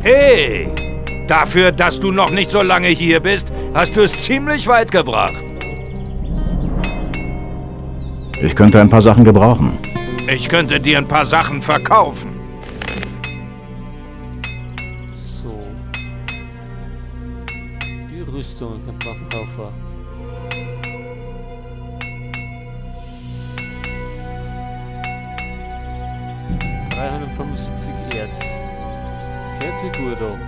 Hey! Dafür, dass du noch nicht so lange hier bist, hast du es ziemlich weit gebracht. Ich könnte ein paar Sachen gebrauchen. Ich könnte dir ein paar Sachen verkaufen. So. Die Rüstung könnte man verkaufen. ...375 Erz. Hört sich gut an.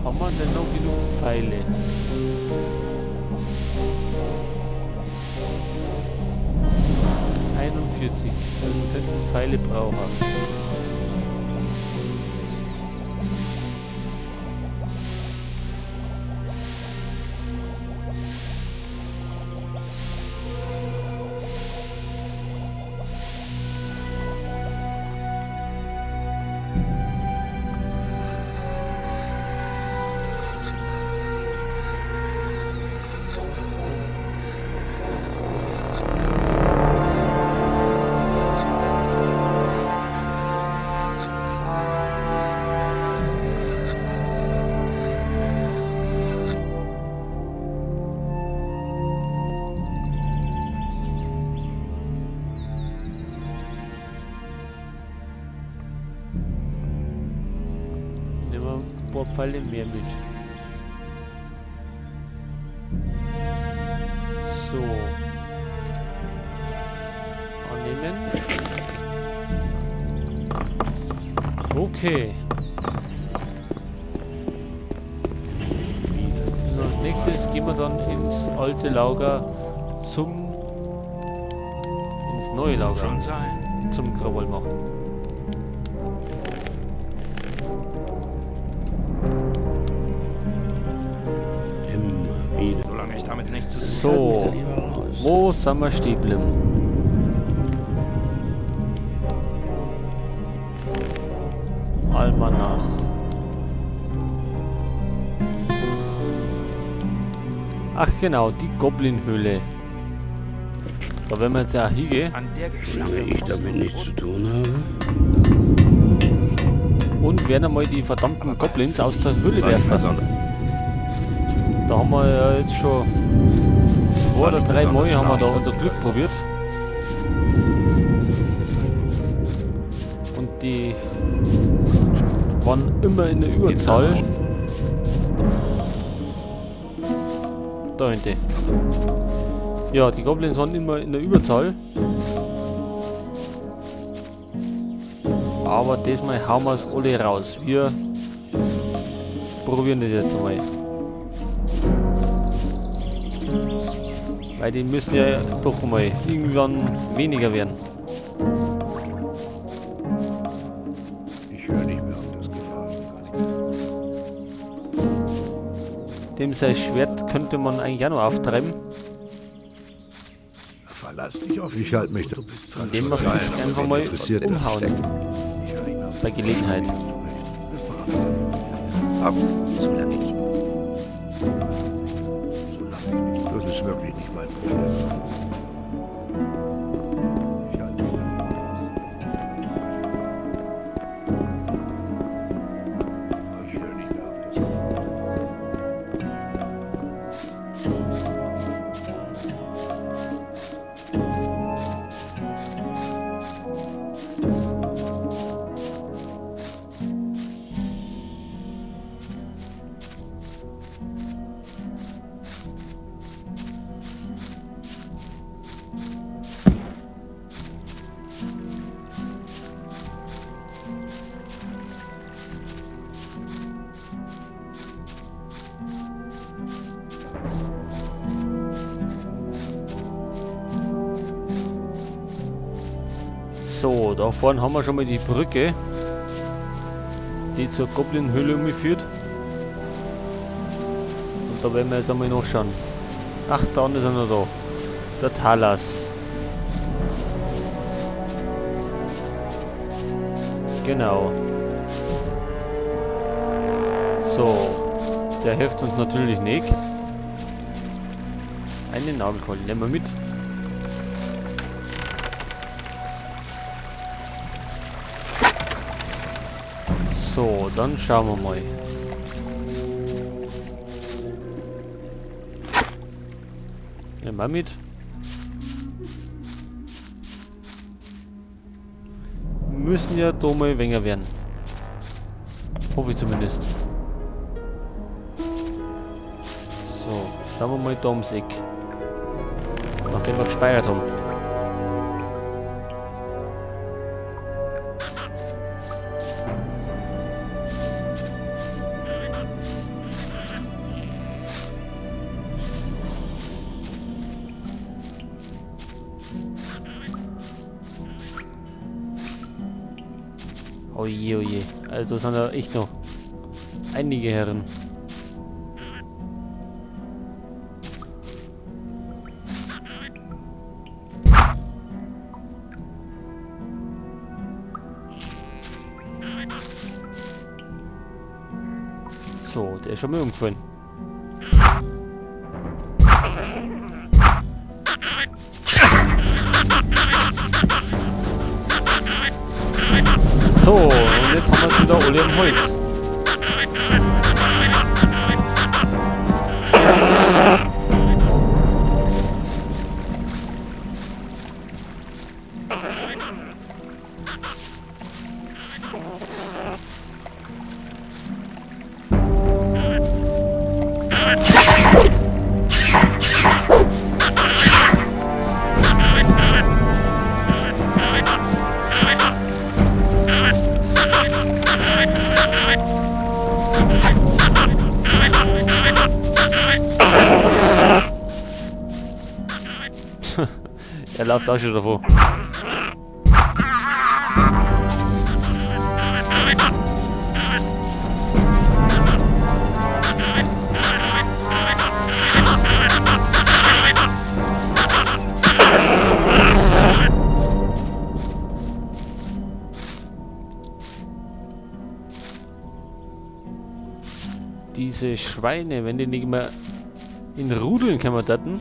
Haben wir denn noch genug Pfeile? 41. Also wir könnten Pfeile brauchen. Ein paar Pfeile mehr mit. So. Annehmen. Okay. Und als nächstes gehen wir dann ins alte Lager ins neue Lager zum Krawall machen. So, wo sind wir stehen geblieben? Almanach. Ach genau, die Goblin-Höhle. Da werden wir jetzt auch hingehen. Solange ich damit nichts zu tun habe. Und werden einmal die verdammten Goblins aus der Höhle werfen. Da haben wir ja jetzt schon 2 oder 3 Mal haben wir da unser Glück probiert. Und die waren immer in der Überzahl. Da hinten. Ja, die Goblins waren immer in der Überzahl. Aber diesmal hauen wir es alle raus. Wir probieren das jetzt einmal. Weil die müssen ja doch mal irgendwann weniger werden. Ich höre nicht mehr auf das Gefahr. Dem sein Schwert könnte man eigentlich auch noch auftreiben. Verlass dich auf. Ich halte mich. Indem wir Fisk einfach mal umhauen. Bei Gelegenheit. Ab. Solange ich. Das ist wirklich nicht mein Problem. Ich halte mich damit raus. Ich höre nicht mehr auf das. So, da vorne haben wir schon mal die Brücke, die zur Goblin-Höhle umgeführt. Und da werden wir jetzt einmal nachschauen. Ach, da unten ist er noch da. Der Talas. Genau. So. Der hilft uns natürlich nicht. Eine Nagelkeule nehmen wir mit. So, dann schauen wir mal. Nehmen wir mit. Müssen ja da mal weniger werden. Hoffe ich zumindest. So, schauen wir mal da ums Eck. Nachdem wir gespeichert haben. Oje, oje. Also sind da echt noch einige Herren. So, der ist schon mal umgefallen. So, und jetzt haben wir es wieder alle am Holz. Er läuft auch schon davor. Diese Schweine, wenn die nicht mehr in Rudeln kommen daten,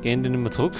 gehen die nicht mehr zurück.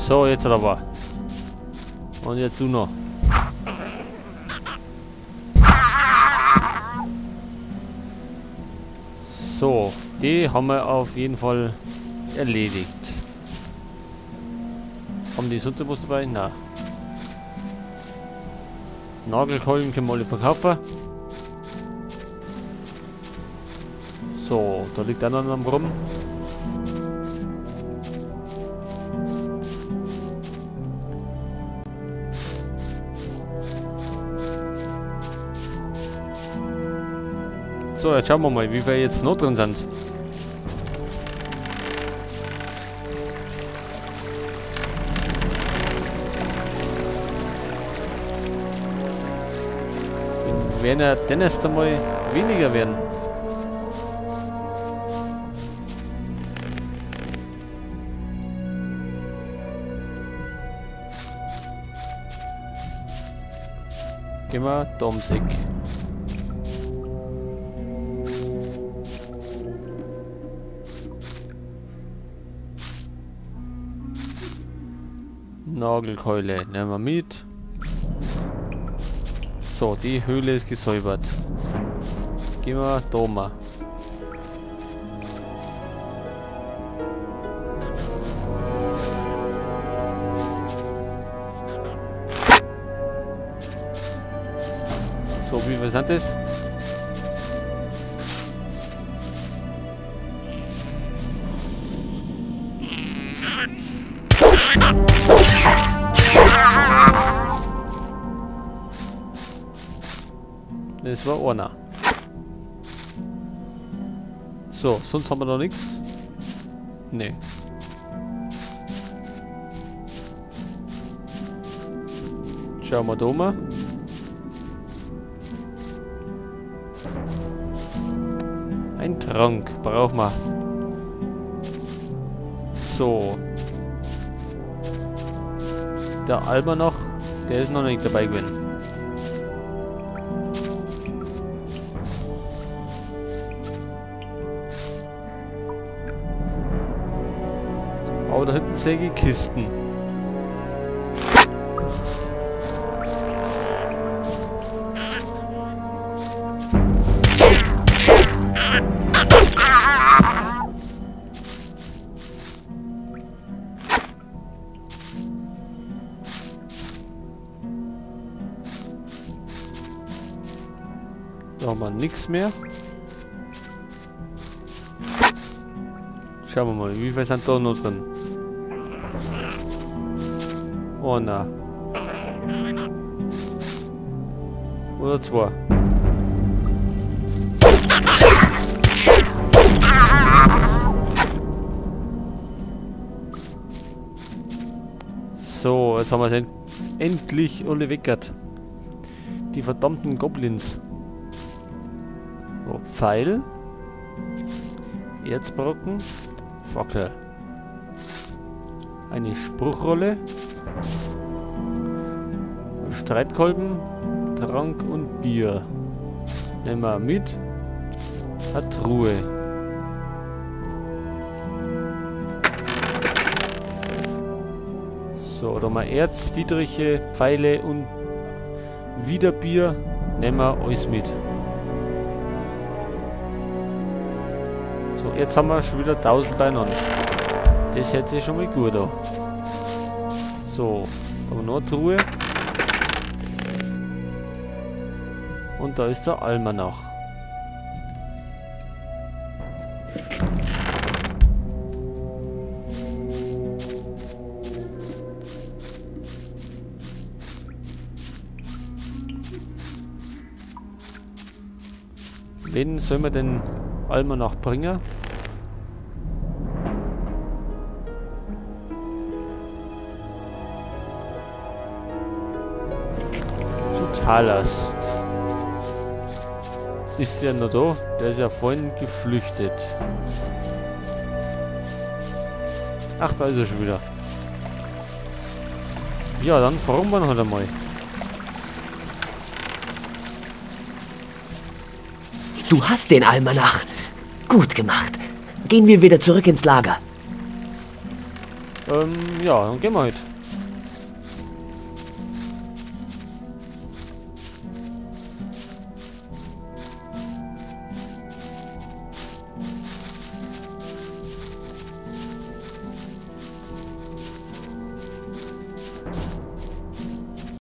So, jetzt aber. Und jetzt du noch. So, die haben wir auf jeden Fall erledigt. Haben die sonst was dabei? Nein. Nagelkeulen können wir alle verkaufen. So, da liegt einer noch rum. So, jetzt schauen wir mal, wie wir jetzt noch drin sind. Werden ja denn erst einmal weniger werden. Gehen wir da ums Eck. Nagelkeule nehmen wir mit. So, die Höhle ist gesäubert. Gehen wir da mal. So, wie viel sind das? Das war einer. So, sonst haben wir noch nichts. Nee. Schauen wir da mal. Ein Trank brauchen wir. So. Der Almanach, der ist noch nicht dabei gewesen. Aber da hinten sehe ich Kisten. Da haben wir nichts mehr. Schauen wir mal, wie viel sind da noch drin? Oh na. Oder zwei. So, jetzt haben wir es endlich alle weggert. Die verdammten Goblins. So, Pfeil. Erzbrocken. Fackel. Eine Spruchrolle. Streitkolben, Trank und Bier. Nehmen wir mit. Eine Truhe. So, da haben wir Erz, Dietriche, Pfeile und wieder Bier. Nehmen wir alles mit. So, jetzt haben wir schon wieder 1000 beieinander. Das hört sich schon mal gut an. So, da haben wir noch eine Truhe. Und da ist der Almanach. Wen sollen wir denn Almanach bringen? Zu Talas. Ist der noch da? Der ist ja vorhin geflüchtet. Ach, da ist er schon wieder. Ja, dann fahren wir noch einmal. Du hast den Almanach. Gut gemacht. Gehen wir wieder zurück ins Lager. Ja, dann gehen wir halt.